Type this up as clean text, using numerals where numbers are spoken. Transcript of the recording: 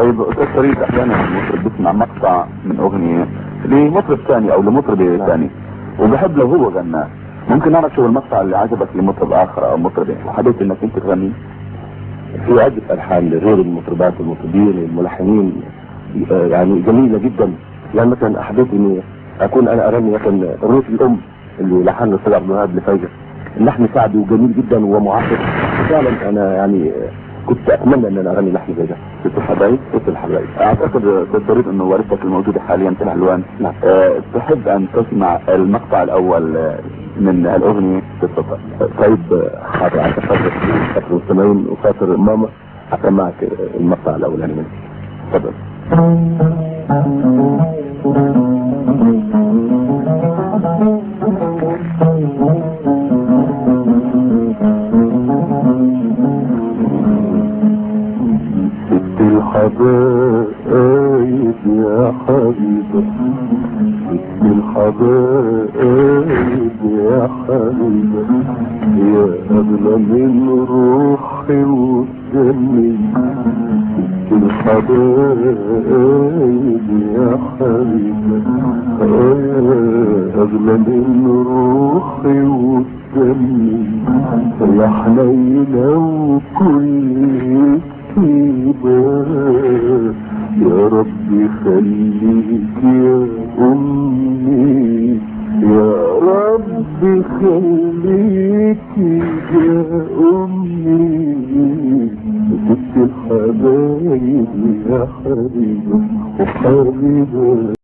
طيب استاذ فريد، احيانا المطرب بيسمع مقطع من اغنية لمطرب ثاني او لمطرب ثاني وبحب لو هو غناه، ممكن نعرف شو المقطع اللي عجبك لمطرب اخر او مطربه وحبيت انك انت تغنيه؟ في عده الحان لغير المطربات والمطربين والملحنين يعني جميلة جدا. يعني مثلا حبيت اني اكون انا ارني مثلا اغنية الام اللي لحنها الاستاذ عبد الوهاب لفايزه، اللحن سعدي وجميل جدا ومعبر. فعلا انا يعني كنت اتمنى ان انا اغني لحن زي ده. ست الحبايب؟ ست الحبايب. اعتقد استاذ فريد انه والدتك الموجودة حاليا في الحلوان، نعم، تحب ان تسمع المقطع الاول من الاغنية. تتفضل. طيب حاضر، عشان خاطر المستمعين وخاطر ماما هسمعك المقطع الاولاني منه. اتفضل. ست الحبايب يا حبيبة، ست الحبايب يا حبيبة، يا أغلى من روحي ودمي. ست الحبايب يا حبيبة، يا أغلى من روحي ودمي، يا حنينة وكل طيبة، يا ربي خليك يا أمي، يا ربي خليك يا أمي. ست الحبايب يا حبيبة وحبيبة.